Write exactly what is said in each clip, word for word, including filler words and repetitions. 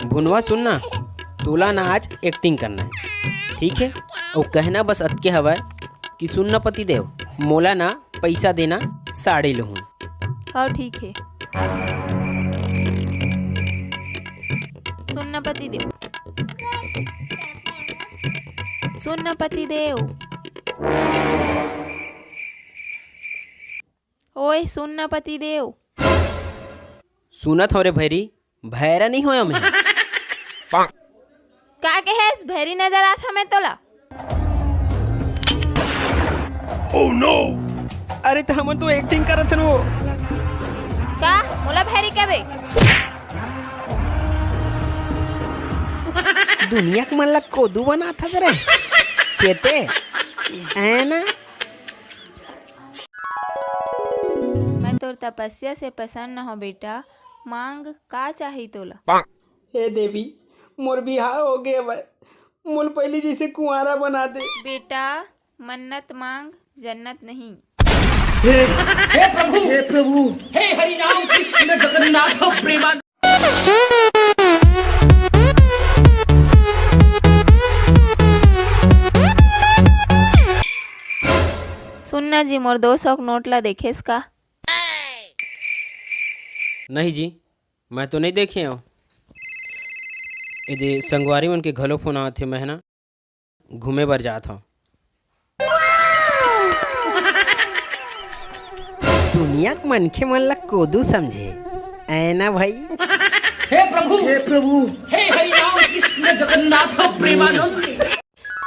भुनवा, सुन ना, तोला ना आज एक्टिंग करना है, ठीक है? अउ कहना बस अतके हवय कि सुन ना पतिदेव, मोला ना पैसा देना, साड़ी लूँ। हाँ, ठीक है। सुन ना पतिदेव, सुन ना पतिदेव, ओए सुन ना पतिदेव। सुनत हव रे भैरी, भैरा नहीं होय मैं। का कहेस? भैरी नजर आत हमें तोला। Oh no! अरे त हमन तो एक्टिंग करत हन वो। का? मोला भैरी कबे? दुनिया के मन ला कोदू बनात हस रे। चेते, ऐ ना? मैं तोर तपस्या से प्रसन्न हूँ बेटा, मांग का चाही तोला? हे देवी, मोर बिहाव हो गे हवय, मोल पहिली जइसे कुंवारा बना दे। बेटा, मन्नत मांग, जन्नत नहीं। हे प्रभु, हे प्रभु, हे हरि राम कृष्ण जगन्नाथ प्रेमानंद। सुन ना जी, मोर दो सौ के नोट ला देखेस का? नहीं जी, मैं तो नहीं देखे हूँ। एदे संगवारी मन के घलो फोन आवत हे, मैं ना घूमे बर जात हूँ। दुनिया के मनखे मन ला कोदू समझे, ऐ ना भाई? हे प्रभु, हे प्रभु, हे हरि राम कृष्ण जगन्नाथ प्रेमानंद।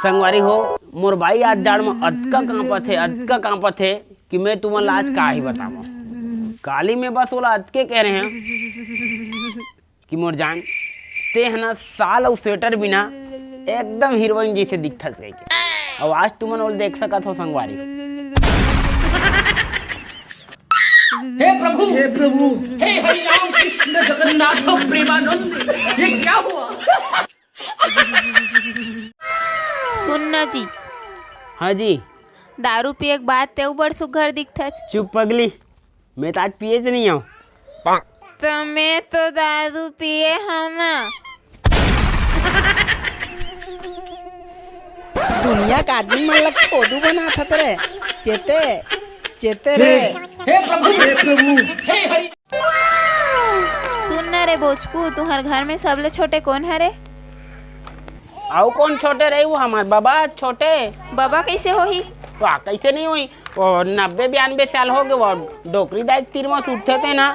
संगवारी हो, मोर बाई आज जाड़ म अतका कांपत हे, अतका कांपत हे कि मैं तुमन ला आज का ही बतावं। काली में बस ओला अतके कह रहे हैं कि मोर जान, ते ह ना साल अउ स्वेटर बिना एकदम हीरोइन जैसे दिखथस कहिके। अउ आज तुमन ओला देख सकत हो संगवारी। हे प्रभु, हे प्रभु, हे हरि राम कृष्ण जगन्नाथ प्रेमानंद, ये क्या हुआ? सुन ना जी। हाँ जी। दारू पिए के बाद तेऊ बड़ सुग्घर दिखथच। चुप पगली, मैं तो आज पिएच नहीं हूँ। त मैं तो दारू पिए हूँ ना। दुनिया के आदमी मन ला कोदू बनाथच रे। चेते, चेते रे। हे प्रभु, हे प्रभु, हे हरि। सुन न रे बोचकू, तुहर घर में सबले छोटे कोन हरे? अउ कोन छोटे रही, वो हमर बबा छोटे। बबा कैसे होही? वाह, कैसे नहीं होही? वो नब्बे बयानबे साल हो गए, वो डोकरी दाई के तीर में सुतथे ते ना।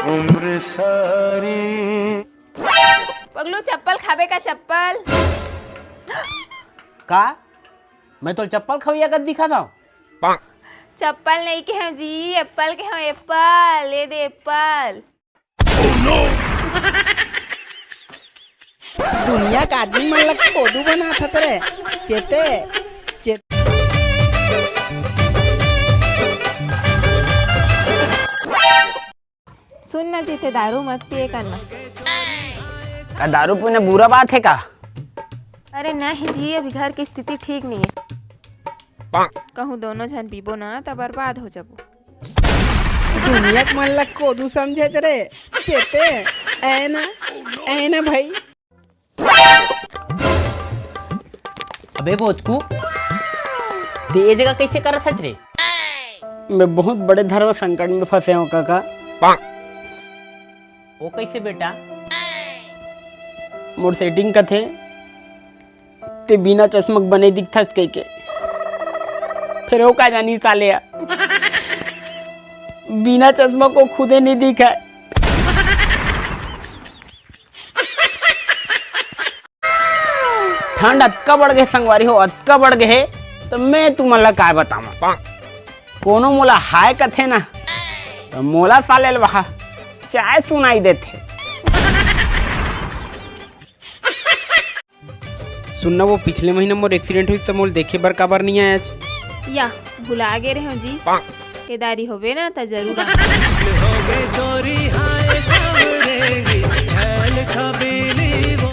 उम्र सारी। पगलू, चप्पल खाबे का, चप्पल? का? मैं तो चप्पल खवैया कस दिखत हूँ? चप्पल नहीं के हूँ जी, एप्पल के हूँ, एप्पल, ये दे एप्पल। दुनिया के आदमी मन ला कोदू बनाथच रे। चेते, चेते। सुन ना जीते, दारू मत पिए करना। का दारू पीना बुरा बात है का? अरे नहीं जी, अभी घर की स्थिति ठीक नहीं है। कहूँ दोनों झन पीबो ना त बर्बाद हो जाबो। दुनिया के मन ला कोदू समझे रे। चेते, ऐ ना, ऐ ना भाई। अबे बोचकू, ते ये जगह कैसे करत हच रे? मैं बहुत बड़े धर्म संकट में फंसे हूँ काका। वो कैसे बेटा? मोर सेटिंग कथे, ते बिना चश्मा के बने दिखथस कहिके। फिर वो का जानी साले ह, बिना चश्मा को खुदे नहीं दिखा। ठंड अतका बढ़ गे संगवारी हो, अतका बढ़ गे हे, त मैं तुमन ला काय बतावं। कोनो मोला हाय कथे ना, त मोला साले ल वहा चाय सुनाई देथे। सुन ना, वो पिछले महीना मोर एक्सीडेंट होइस त मोला देखे बर काबर नहीं आयच? या, भुला गे रहेंव जी। केदारी होबे ना त जरूर आ।